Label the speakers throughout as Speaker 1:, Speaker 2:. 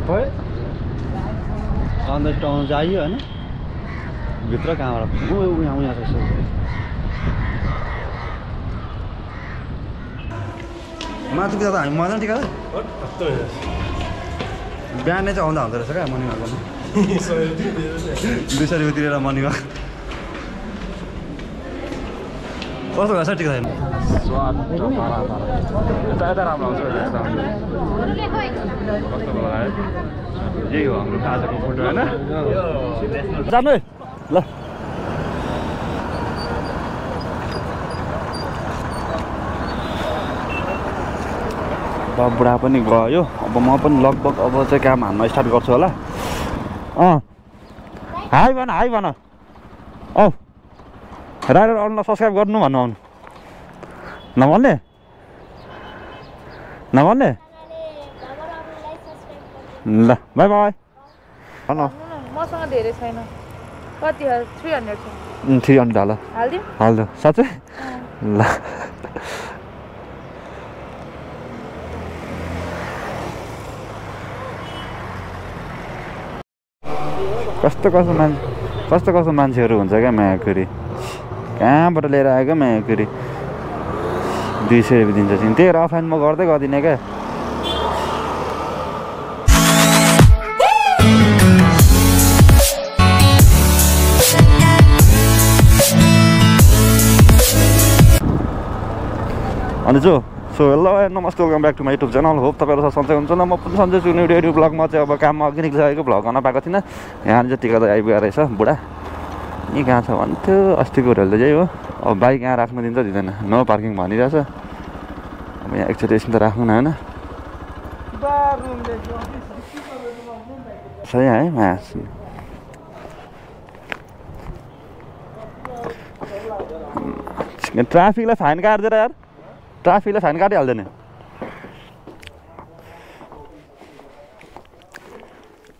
Speaker 1: खोइ अन्त टाउन जाइयो होइन भित्र कहाँबाट यहाँ छ माथि बिदा त हामी मजा टिका बिहानै चाहिँ आउँदा हुँदो रहेछ क्या मर्निङ वाक गर्नु 200 रुपियाँ तिरेर मर्निङ वाक कस्तो भएछ टिका यता राम्रो आउँछ यही हो हाम्रो आजको फोटो होइन जानु है ल बुढा पनि गयो अब म पनि लगभग अब चाहिँ काम हान्न स्टार्ट गर्छु होला हाई भन औ राइडर अरूलाई सब्सक्राइब गर्नु भन्नु आउनु नभन्ने ल बाई बाई भन्नु
Speaker 2: मसँग धेरै छैन कति 300 छ
Speaker 1: 300 हाल हाल्दिउँ साँच्चै ल कस्तो मान्छेहरू हुन्छ क्या मायाकुरी कहाँबाट लिएर आएको मायाकुरी 200 रुपियाँ दिन्छ चिन त्यही रफाइन म गर्दै गर्दिनँ क्या अनि सो हेलो नमस्ते welcome back to my YouTube channel hope तपाईँहरू सन्चै हुन्छ म पनि सन्चै छु न्यू ब्लगमा चाहिँ अब काममा अघि निक्लिसकेको भ्लग गर्न पाएको थिइनँ यहाँ चाहिँ टिका त आइपुगेको रहेछ बुढा यहीँ कहाँ छ भन्थ्यो अस्तिको होटल चाहिँ हो अब बाइक यहाँ राख्नु दिन्छ दिँदैन नो पार्किङ भनिरहेछ अब यहाँ एकचोटि एकछिन त राख्नु न होइन सही है म्यास ट्राफिकलाई फाइन काट्दैन यार ट्राफिकलाई फाइन काटिहाल्दैन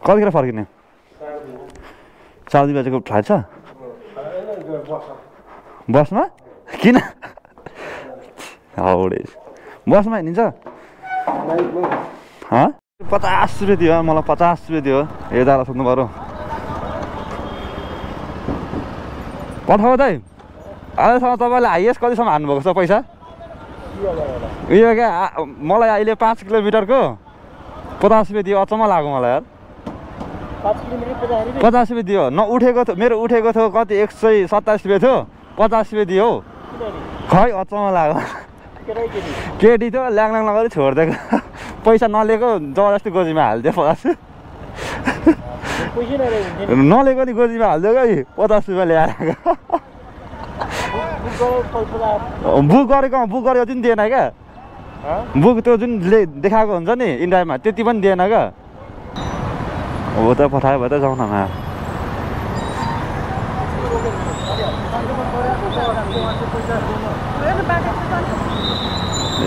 Speaker 1: कतिखेर फर्किने 4 बजेको फ्लाइट छ बसमा किन हाउडे बसमा हिँड्छ 50 रुपियाँ दियो मलाई 50 रुपियाँ दियो हेर्दा सोध्नु पऱ्यो पठाऊ दाइ अहिलेसम्म तपाईँले हाइएस्ट कतिसम्म हान्नुभएको छ पैसा उयो क्या मलाई अहिले 5 किलोमिटरको 50 रुपियाँ दियो अचम्म लाग्यो मलाई यार 50 रुपियाँ दियो नउठेको थियो मेरो उठेको थियो कति 127 रुपियाँ थियो 50 रुपियाँ दियो खै अचम्म लाग्यो केटी थियो ल्याङ लगेर छोडिदिएको पैसा नलिएको जबरजस्ती गोजीमा हालिदियो 50 नलिएको नि गोजीमा हालिदियो कि 50 रुपियाँ ल्याएर बुक गरेको जुन दिएन क्या बुक त्यो जुन देखाएको हुन्छ नि इन्डियामा त्यति पनि दिएन क्या हो त पठायो भए त जाउँ न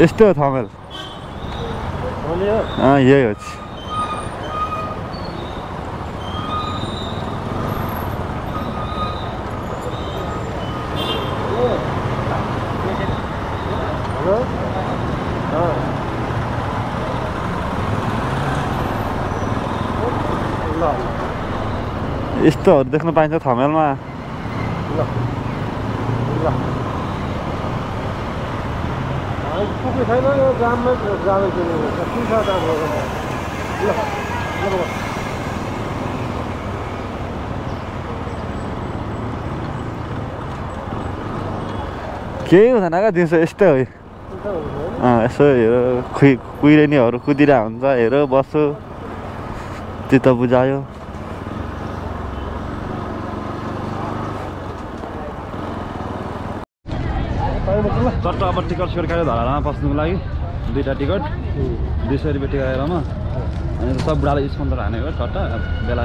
Speaker 1: यस्तो हो थमेल यही हो यस्तोहरू देख्न पाइन्छ थमेलमा केही हुँदैन क्या दिउँसो यस्तै हो यसो हेरो कुहिरेनीहरू कुदिरहेको हुन्छ हेरो बस्छु चित्त बुझायो चट्ट अब टिकट काट्यो धरामा पस्नुको लागि 2टा टिकट 200 रुपियाँ टिकाएरमा अनि सब बुढालाई स्पन्सर हानेको चट्ट बेला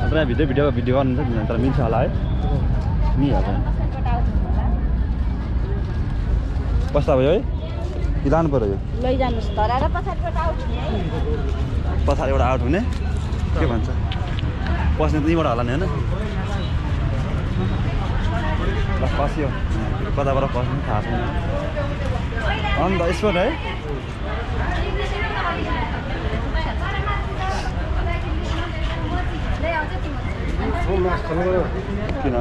Speaker 1: पुरा भिडियो गर्नुहुन्छ तर मिल्छ होला है मिल्छ कस्ता भयो है कि लानु पर्यो यो
Speaker 2: लैजानुस् धराएर पछाडिबाट आउट हुने है
Speaker 1: पछाडिबाट आउट हुने के भन्छ पस्ने त यहीँबाट होला नि होइन ल पस्यो कताबाट पस्नु थाहा छैन अन्त स्पोर्ट है किन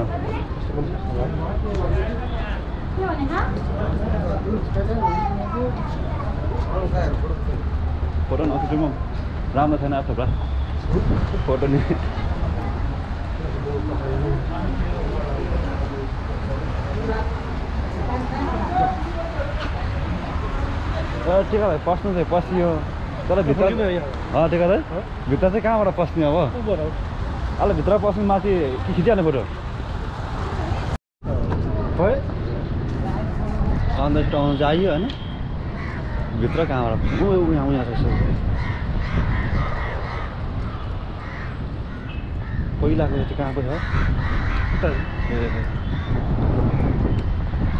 Speaker 1: फोटो नखिच्नु राम्रो छैन थोप्रा फोटो नि टिका भाइ पस्नु चाहिँ पसियो तर भित्र टिका भाइ भित्र चाहिँ कहाँबाट पस्ने अब अहिले भित्र पस्नु माथि कि खिचिहाल्ने फोटो अन्त टाउन चाहियो होइन भित्र कहाँबाट उहाँ पहिलाको चाहिँ कहाँ पो छ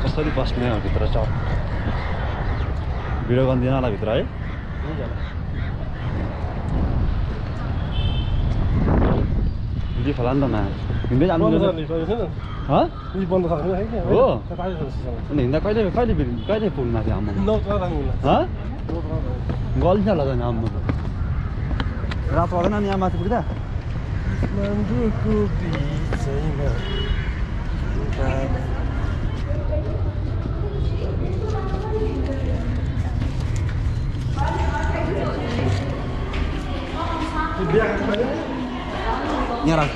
Speaker 1: कसरी बस्ने हो भित्र चट भिडियो गर्दिन होला भित्र है लिफ होला नि त मा हिँड्दै जानु हो अनि हिँड्दा कहिले पुग्नु माथि आम्मा गल्छ होला त आम्मा रात पर्दैन नि यहाँ माथि पुग्दा यहाँ राख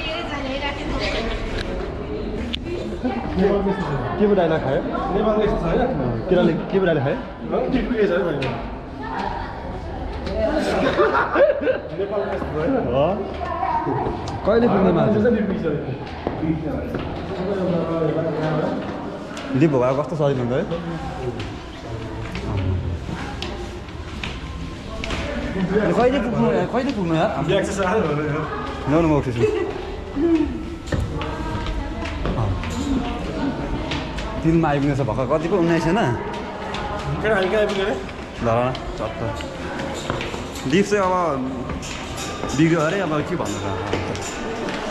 Speaker 1: के पो डाइलग खायो नेपालको यस्तो छ होइन केटाले के पो डाइलग खायो कहिले पुग्ने मान्छे दिप भयो कस्तो सजिलो हुन्छ है कहिले पुग्नु यार ल्याउनु म उठ्छु दिनमा आइपुग्नेछ भर्खर कति पो 19 छैन चट्ट लिफ चाहिँ अब बिग्यो अरे अब के भन्नु त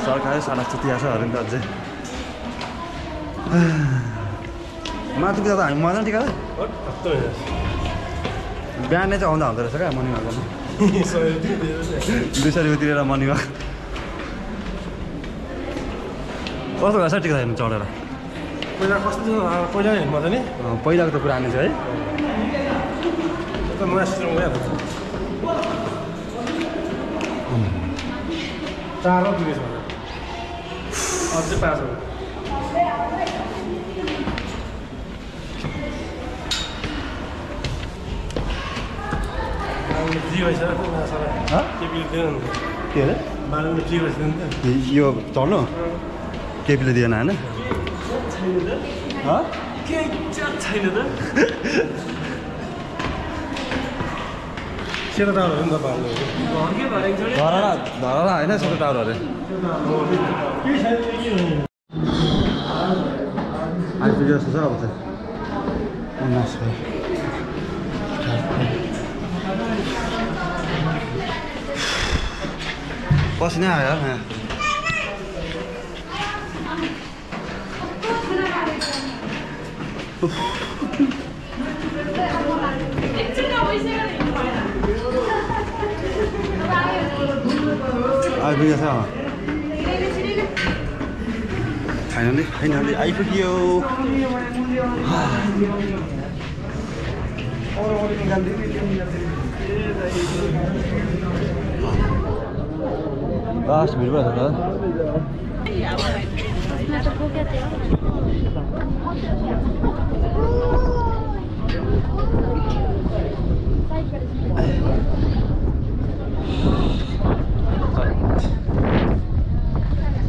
Speaker 1: सरकारले साडा चुतिया छ अरे नि त अझै माथि पुग्दा त हामी मजा टिका बिहानै चाहिँ आउँदा हुँदो रहेछ क्या मर्निङ वाकमा 200 रुपियाँ तिरेर मर्निङ वाक कस्तो भएछ टिका हेर्नु चढेर
Speaker 3: पहिला कस्तो पहिला हेर्नु पर्छ नि
Speaker 1: पहिलाको त पुरानो छ है
Speaker 3: नयाँ सिस्टम गइहाल्छ चार पुगेछ अझै 5 हो फ्री भइसक्यो
Speaker 1: के अरे
Speaker 3: बालुले फ्री भइसक्यो
Speaker 1: यो चढ्नु केपीले दिएन होइन
Speaker 3: छैन त सेतो टावर हो नि त
Speaker 1: धरा होइन सेतो टावर अरे आइपुग्यो जस्तो छ अब चाहिँ 19 पसिना आयो यहाँ आइपुग्यो छ फाइनली आइपुग्यो लास्ट भिड भयो त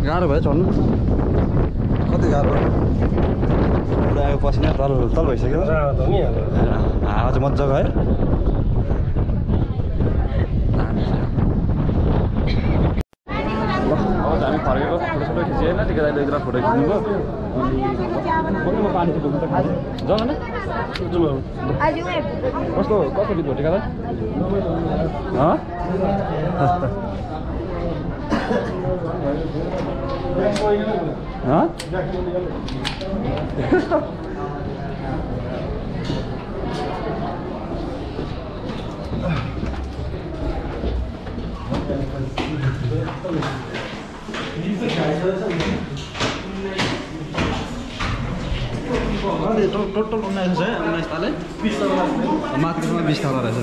Speaker 1: गाह्रो भयो चढ्नु कति गाह्रो पुरा आयो पसिना तल भइसक्यो हावा चाहिँ मजाको है हामी फर्केको फोटो खिच्यो होइन टिका दाइले फोटो खिच्नुभयो अनि पानी चाहिँ बोक्नु त जाउँ न कस्तो गीत हो टिका दाइ टोटल 19 छ 19 ताले 20 तला माथिमा 20 तला रहेछ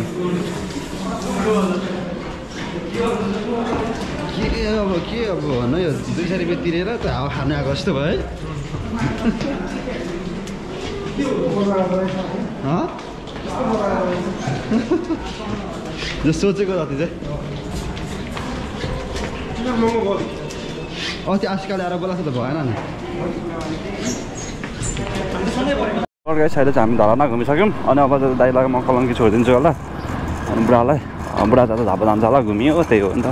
Speaker 1: के अब भन यो 200 रुपैयाँ तिरेर त हावा खानु आएको जस्तो भयो है जो सोचेको जति चाहिँ अस्ति आजकल आएर बोलाएको त भएन नि गाइस अहिले चाहिँ हामी धराना घुमिसक्यौँ अनि अब चाहिँ दाइलाई म कलङ्की छोडिदिन्छु होला अनि बुढालाई बुढा जाँदा झापा जान्छ होला घुमियो त्यही हो नि त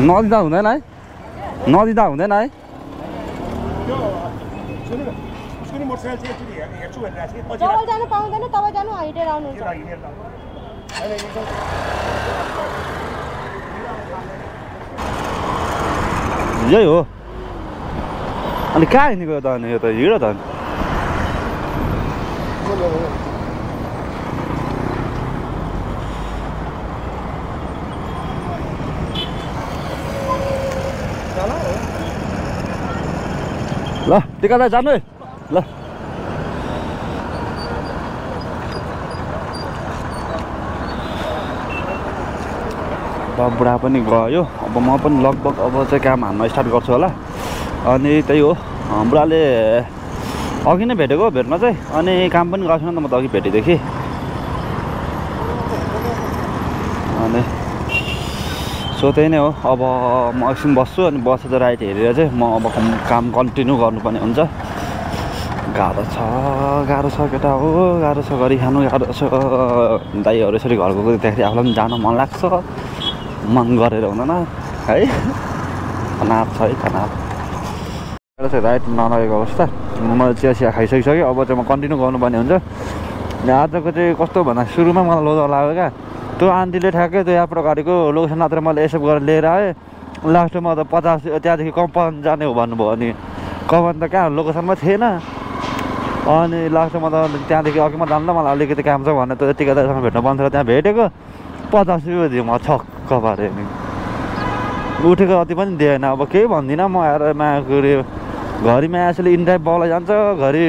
Speaker 1: नदिँदा हुँदैन है नदिँदा हुँदैन है
Speaker 4: जवल जानु पाउँदैन तब जानु हाइटेर आउनुहुन्छ
Speaker 1: यही हो अनि कहाँ हिँडेको त अनि यो त हिँड त ल टिका दाइ जानु है ल बुढा पनि गयो अब म पनि लगभग अब चाहिँ काम हान्न स्टार्ट गर्छु होला अनि त्यही हो बुढाले अघि नै भेटेको भेट्न चाहिँ अनि काम पनि गर्छु नि त म त अघि भेटेदेखि अनि सो त्यही नै हो अब म एकछिन बस्छु अनि बसेर राइट हेरेर चाहिँ म अब काम कन्टिन्यू गर्नुपर्ने हुन्छ गाह्रो छ केटा हो गाह्रो छ गरी खानु गाह्रो छ दाइहरू यसरी घरको देख्दाखेरि आफूलाई पनि जान मन लाग्छ मन गरेर हुँदैन है खनाप छ है खनाप चाहिँ राइट नलागेको अवस्था मैले चिया खाइसकिसक्यो अब चाहिँ म कन्टिन्यू गर्नुपर्ने हुन्छ आजको चाहिँ कस्तो भन्दा सुरुमा मलाई लोजा लाग्यो क्या त्यो आन्टीले ठ्याक्कै त्यो एप्रो गाडीको लोकेसन मात्र मैले एक्सेप्ट गरेर लिएर आएँ लास्टमा त 50 त्यहाँदेखि कम्पन जाने हो भन्नुभयो अनि कमान त कहाँ लोकेसनमा थिएन अनि लास्टमा त त्यहाँदेखि अघि म जान्दा मलाई अलिकति काम छ भने त टिकादारसँग भेट्नु पर्छ त्यहाँ भेटेको 50 रुपियाँ दियो म छक्क पारेँ नि उठेको अति पनि दिएन अब केही भन्दिनँ म आएर माया घरि माया यसले इन्ड्राइभ बाउलाई जान्छ घरि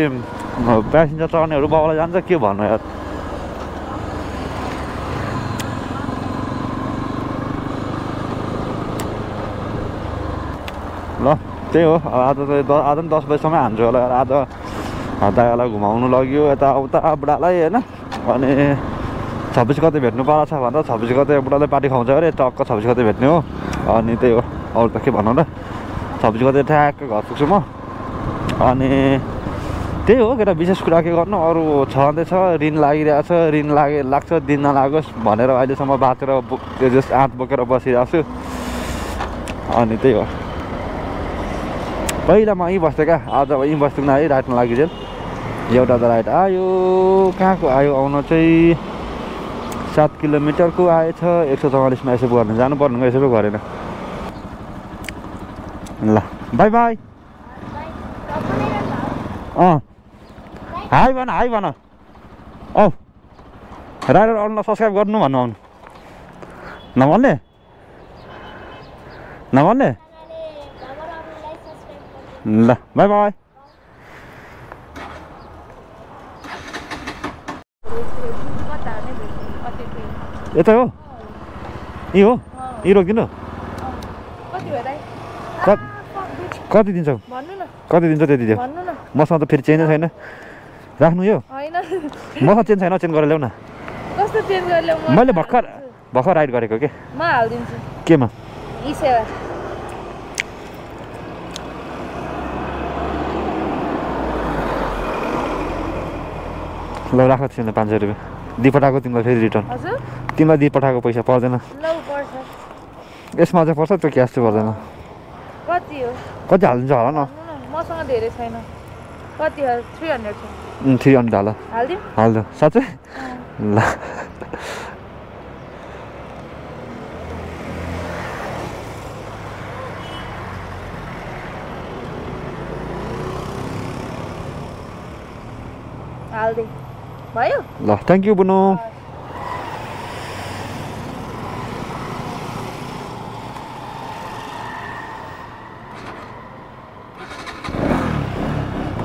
Speaker 1: प्यासेन्जर चढ्नेहरू बाउलाई जान्छ के भन्नु यार ल त्यही हो आज त आज पनि 10 बजीसम्म हान्छु होला आज दाइलाई घुमाउनु लग्यो यता उता बुढालाई होइन अनि 26 गते भेट्नु पर्छ छ भन्दा 26 गते बुढाले पार्टी खुवाउँछ अरे टक्क 26 गते भेट्ने हो अनि त्यही हो अरू त के भनौँ र 26 गते ठ्याक्क घर पुग्छु म अनि त्यही हो केटा विशेष कुरा के गर्नु अरू छँदैछ ऋण लागिरहेछ ऋण लाग्छ दिन नलागोस् भनेर अहिलेसम्म बाँचेर त्यो जस्ट आँट बोकेर बसिरहेको छु अनि त्यही हो पहिला म यहीँ बस्थेँ क्या आज अब यहीँ बस्दिनँ है राइटमा लागिजेल एउटा त राइट आयो कहाँको आयो आउन चाहिँ 7 किलोमिटरको आएछ 144मा यसो गर्न जानुपर्ने यसो गरेन ल बाई बाई हाई भन औ राइडर अरूलाई सब्सक्राइब गर्नु भन्नु आउनु नभन्ने ल बाई बाई यता हो यी हो यी रोकिदिनु कति दिन्छ कति दिन्छ त्यति दियो मसँग त फेरि चेन्जै छैन राख्नु यो मसँग चेन्ज छैन चेन्ज गरेर ल्याउ न मैले भर्खर राइड गरेको के
Speaker 2: म हाल्दिन्छु
Speaker 1: केमा
Speaker 2: ई सेवा
Speaker 1: ल राख तिमीलाई 500 रुपियाँ दिपठाको तिमीलाई फेरि रिटर्न तिमीलाई दिपठाको पैसा पर्दैन यसमा चाहिँ पर्छ त्यो क्यास चाहिँ पर्दैन कति हालिदिन्छ होला न
Speaker 2: मसँग धेरै छैन कति 300 छ
Speaker 1: 300 हाल हाल्दिउँ साँच्चै ल
Speaker 2: हाल्दै भयो
Speaker 1: ल थ्याङ्क यू बुनु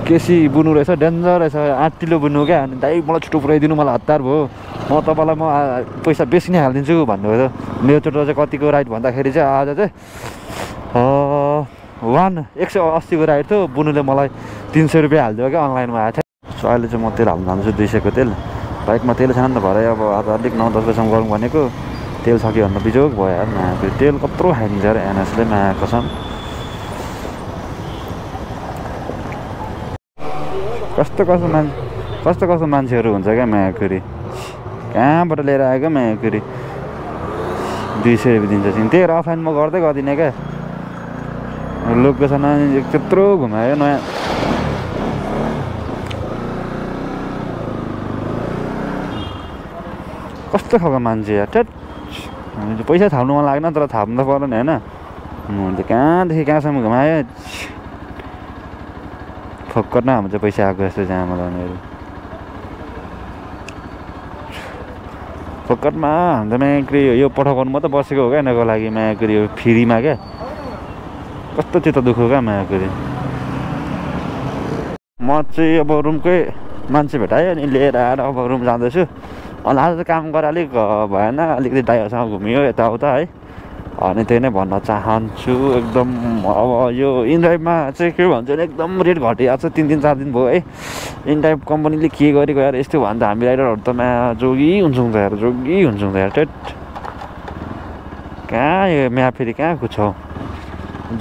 Speaker 1: केसी बुनु रहेछ डेन्जर रहेछ आँटिलो बुनु क्या अनि दाइ मलाई छिटो पुऱ्याइदिनु मलाई हतार भयो म तपाईँलाई म पैसा बेसी नै हालिदिन्छु भन्नुभयो मेरो चोटो चाहिँ कतिको राइड भन्दाखेरि चाहिँ आज चाहिँ 180 को राइड थियो बुनुले मलाई 300 रुपियाँ हालिदियो क्या अनलाइनमा आएको थियो सो अहिले चाहिँ म तेल हाल्नु जान्छु 200 को तेल बाइकमा तेल छैन नि त भरे अब आज अलिक 9-10 बजीसम्म गरौँ भनेको तेल सक्यो भन्दा बिजोग भयो यार फेरि तेल कत्रो खाइदिन्छ अरे एनएसले कसम कस्तो मान्छेहरू हुन्छ क्या मायाकुरी कहाँबाट लिएर आएको मायाकुरी 200 रुपियाँ दिन्छ त्यही रफाइन म गर्दै गर्दिनँ क्या लोकेसन त्यत्रो घुमायो नयाँ कस्तो खालको मान्छे यार ट्याट पैसा थाप्नु मन लागेन तर थाप्नु त पर्यो नि होइन त कहाँदेखि कहाँसम्म घुमायो फोक्कर न हाम्रो चाहिँ पैसा आएको जस्तो चाहिँ आमा उनीहरू फोक्कटमा हाम्रो मायाकुरी यो पठाउनु मात्रै बसेको हो क्या यिनीहरूको लागि मायाकुरी यो फ्रीमा क्या कस्तो चित्त दुख्यो क्या मायाकुरी म चाहिँ अब रुमकै मान्छे भेटाएँ अनि लिएर आएर अब रुम जाँदैछु अनि आज चाहिँ काम गरेर अलिक भएन अलिकति ड्राइभरसँग घुमियो यताउता है अनि त्यही नै भन्न चाहन्छु एकदम अब यो इनड्राइभमा चाहिँ के भन्छ भने एकदम रेट घटिरहेको छ 3-4 दिन भयो है इनड्राइभ कम्पनीले के गरेको यार यस्तो भयो भने त हामी राइडरहरू त जोगी हुन्छौँ त यार जोगी हुन्छौँ त यार टेट कहाँ यो म्याप फेरि कहाँ कुछौ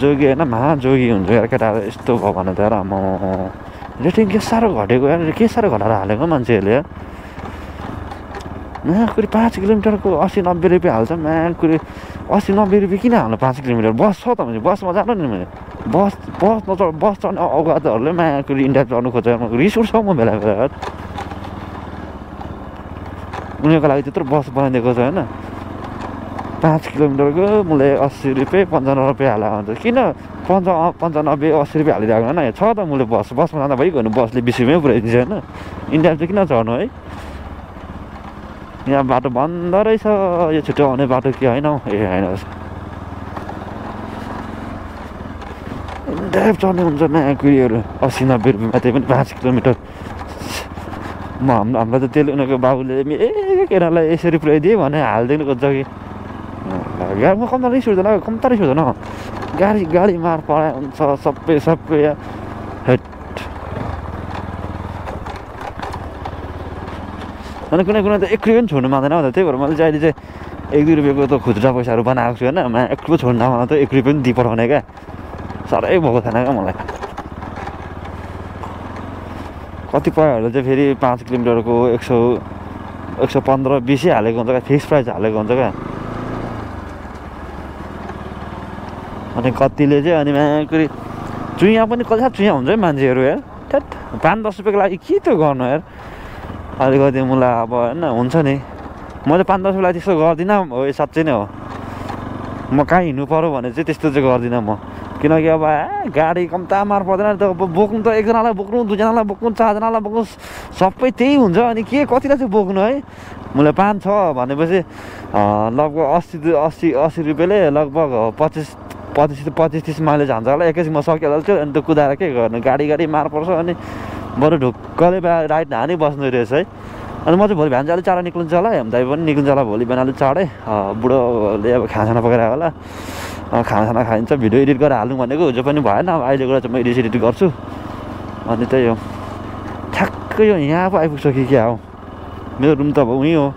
Speaker 1: जोगी होइन महाजोगी हुन्छ यार केटाहरू यस्तो भयो भने त यार म रेटिङ के साह्रो घटेको यार के साह्रो घटाएर हालेको मान्छेहरूले यार माकुरी 5 किलोमिटरको 80-90 रुपियाँ हाल्छ माकुरी 80-90 रुपियाँ किन हाल्नु 5 किलोमिटर बस छ त भने बसमा जानु नि मैले बस चढ्ने अगाधहरूले माकुरी इन्डिया चढ्नु खोज्छ रिस उठ्छ म बेला बेला यार उनीहरूको लागि त्यत्रो बस बनाइदिएको छ होइन 5 किलोमिटरको मैले 80 रुपियाँ 55 रुपियाँ हालेको हुन्छ किन 95-80 रुपियाँ हालिरहेको होइन छ त मैले बसमा जाँदा भइगयो भने बसले 20 रुपियाँ पुऱ्याइदिन्छ होइन इन्डिया चाहिँ किन चढ्नु है यहाँ बाटो बन्द रहेछ यो छिटो आउने बाटो के होइन हौ ए होइन ड्राइभ चढ्ने हुन्छ माकुरीहरू 80-90 रुपियाँमा त्यही पनि 5 किलोमिटर हामीलाई त त्यसले उनीहरूको बाबुले ए केटालाई यसरी पुऱ्याइदिएँ भने हालिदिनु खोज्छ कि म कम्ता रिस हुँदैन गाडी मार पढाइ हुन्छ सबै हेट अनि कुनै त 1 रुपियाँ पनि छोड्नु मान्दैन हो त त्यही भएर मैले चाहिँ अहिले चाहिँ 1-2 रुपियाँको त खुद्रा पैसाहरू बनाएको छु होइन 1 रुपियाँ छोड्नु नमान्दा त 1 रुपियाँ पनि दिइ पठाउने क्या साह्रै भएको थिएन क्या मलाई कतिपयहरूले चाहिँ फेरि 5 किलोमिटरको 115-20 हालेको हुन्छ क्या फिक्स प्राइस हालेको हुन्छ क्या अनि कतिले चाहिँ अनि माकुरी चुइयाँ पनि कति चुइयाँ हुन्छ है मान्छेहरू यार 5-10 रुपियाँको लागि के त्यो गर्नु यार अलिकति मलाई अब होइन हुन्छ नि म चाहिँ 5-10 रुपियाँ त्यस्तो गर्दिनँ हो साँच्चै नै हो म कहाँ हिँड्नु पऱ्यो भने चाहिँ त्यस्तो चाहिँ गर्दिनँ म किनकि अब गाडी कम्ता मार पर्दैन त अब बोक्नु त एकजनालाई बोक्नु 2जनालाई बोक्नु 4जनालाई बोक्नु सबै त्यही हुन्छ अनि के कतिलाई चाहिँ बोक्नु है मैले 5 छ भनेपछि लगभग 80 रुपियाँले लगभग 25-30 माइलेज हान्छ होला एकैछिनमा सकिहाल्छ अनि त्यो कुदाएर के गर्नु गाडी मार पर्छ अनि बरु ढुक्कले राइड हानी बस्नु रहेछ है अनि म चाहिँ भोलि बिहान चाहिँ अलिक चाँडो निक्लिन्छ होला दाइ पनि निक्लिन्छ होला भोलि बिहान अलिक चाँडै बुढोले अब खानासाना पकाएर होला खानासाना खाइन्छ भिडियो एडिट गरेर हाल्नु भनेको जो पनि भएन अब अहिले गएर चाहिँ म एडिट गर्छु अनि त्यही हो ठ्याक्कै यो यहाँ पो आइपुग्छ कि क्या हो मेरो रुम त अब उहीँ हो